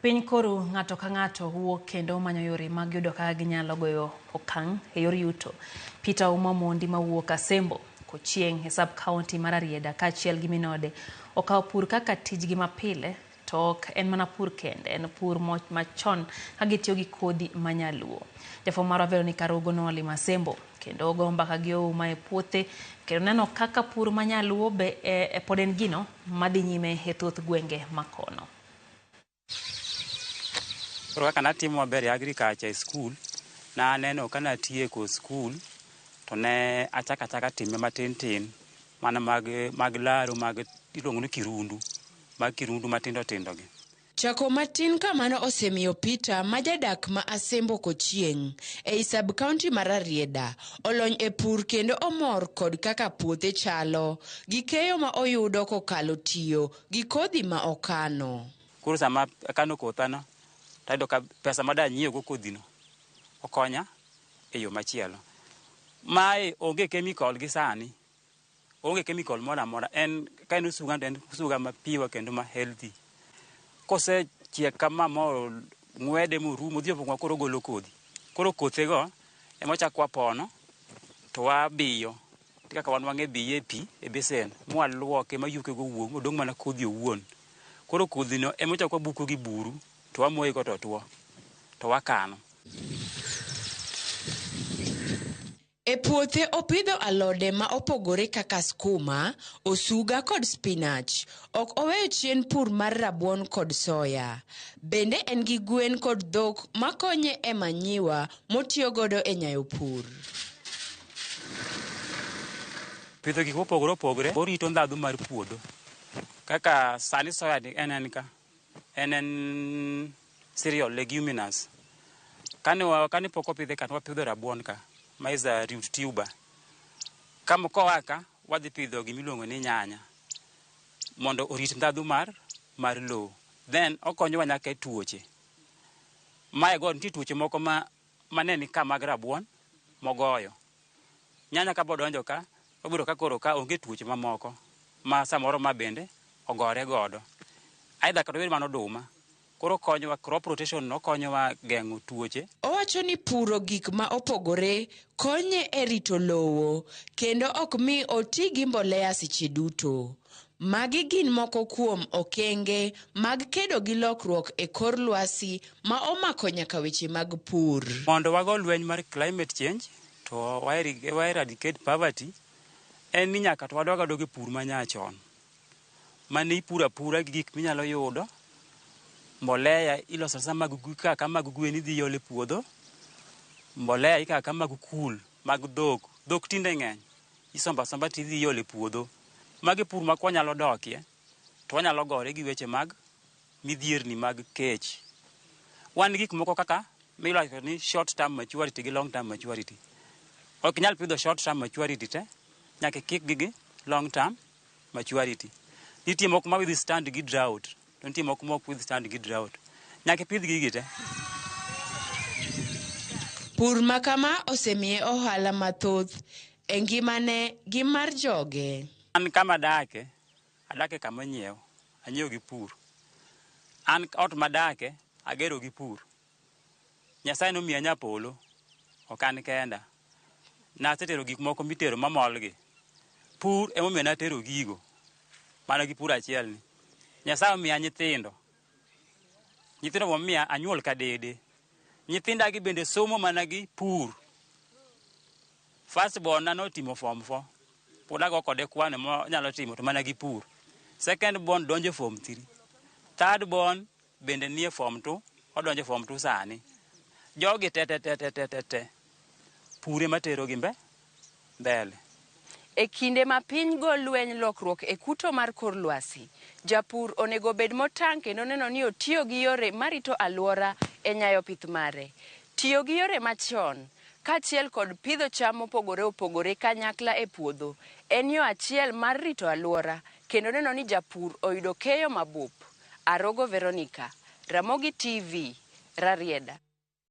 Piny koru ng'ato ka ng'ato wuok kendo manyo yore mag yudo kaka ginyalo goyo okang' e yor yuto. Peter Ouma Omondi mawuok Asembo, Kochieng' e sub county mar Rarieda kaachiel gi minode okawo pur kaka tijgi mapile to ok en mana pur kende, en pur machon ka gitiyo gi kodhi manyaluo. Jafwambo marwa Veronica Rogo nolimo Asembo kendo ogo mbaka gi Ouma e puothe kendo neno kaka pur manyaluo be e, pod en gino madhi nyime e thoth gwenge makono. Koro kaka natimo maber e agriculture e skul, naneno ka natieko skul to ne achako achaka time matin tin mana mag, mag laro mag iluongo ni kirundu, mag kirundu matindo tindo gi. Chako matin kamano osemiyo Peter ma jadak ma Asembo Kochieng' ei sub-county ma Rarieda olony e pur kendo omor kod kaka puothe chalo gi keyo ma oyudo kokalo tiyo gi kodhi ma okano. Koro sama akano kothano tayudo ka pesa ma danyiew go kodhino okonya e yo machielo. Mae onge chemical gi sani, onge chemical moro amora. En ka en osuga to en osuga ma pure kendo ma healthy. Kosechiek kama mo ng'wede morumo odhi chopo koro ogolo kodhi. Koro kothego ema wachak wapono to wabiyo kaka wan wang'e biye e pi e besen mwaluoke ma yuke go wuog modong' mana kodhi owuon. Koro kodhino ema wachak wabuko gi buru to wamoye go to otuo to wakano. E puothe opidho alode ma opogore kaka skuma, osuga kod spinach. Ok oweyo chien pur mar rabuon kod soya. Bende en gi gwen kod dhok makonye e manyiwa motiyo godo e nyayo pur. Pidho gik mopogore opogore orito ndhadhu mar puodho. Kaka sani soya ni en en ka, en en cereal leguminous. Kane, wa, kane pok opidhe ka, wapidho rabuon ka, ma is a root tuber. Kama koa ka, wadhi pidho gimiluongo ni nyanya mondo orit ndhadhu mar mar lowo. Then okonyowa nyaka e tuoche. Mae go nitie tuoche moko ma mane ni ka mag rabuon mogoyo. Nyanya ka bodonjo ka, obiro ka koro ka onge tuoche mamoko ma samoro ma bende ogore godo. Aidha kata obed mana oduma. Koro konyowa crop rotation no konyowa geng'o tuoche. Owacho ni puro gik ma opogore konye e rito lowo kendo ok mi oti gi mbolea seche duto. Magi gin moko kuom okenge mag kedo gi lokruok e kor lwasi ma omako nyaka weche mag pur. Mondo wago lweny mar climate change to wa eradicate poverty en ni nyaka to wadog adoga e pur manyachon. Mane ipuro apura gi gik minyalo yudo, mbolea iloso alosa mag kaka mag gwen idhi iolo e puodho, mbolea ikawo ka mag kul mag dhok, dhok tinde ng'eny, isombo asomba tidhi iolo e puodho. Magi pur ma kwanyalo dokie to wanyalo gore gi weche mag midhierni mag kech. Wan gi gik moko kaka miwacho ni short term maturity gi long term maturity. Ok inyal pidho short term maturity te, nyaka ikikgi gi long term maturity. Nitie moko ma withstand gi drought, to nitie moko ma ok withstand gi drought. Nyaka ipidh gigi te. Pur ma kama osemiye ohala mathoth e ngimane gi mar joge. An kama adake, adake kama onyiew, anyiewo gi pur. An ot madake, agero gi pur. Nyasaye nomiya nyapolo, ok an kenda. Nasetero gik moko mitero mamol gi. Pur emomiyo natero gigo, mana gi pur achiel ni. Nyasaye omiya nyithindo. Nyithindo momiya anyuol ka dede. Nyithinda gi bende somo mana gi pur. First born na notimo form 4. Pod ago kode kwano monyalo timo to mana gi pur. Second born donjo form 3. Third born bende nie form 2, odonjo form 2 sani. Jogi te te te te te te te. Pur ema terogi mbele. E kinde ma piny go lweny lokruok e kuto mar kor lwasi, japur onego bed motang' kendo neno ni otiyo gi yore marito alwora e nyayo pith mare. Tiyo gi yore machon, kaachiel kod pidho cham mopogore opogore kanyakla e puodho, en yo achiel mar rito alwora kendo neno ni japur oyudo keyo mabup. Arogo Veronica, Ramogi TV, Rarieda.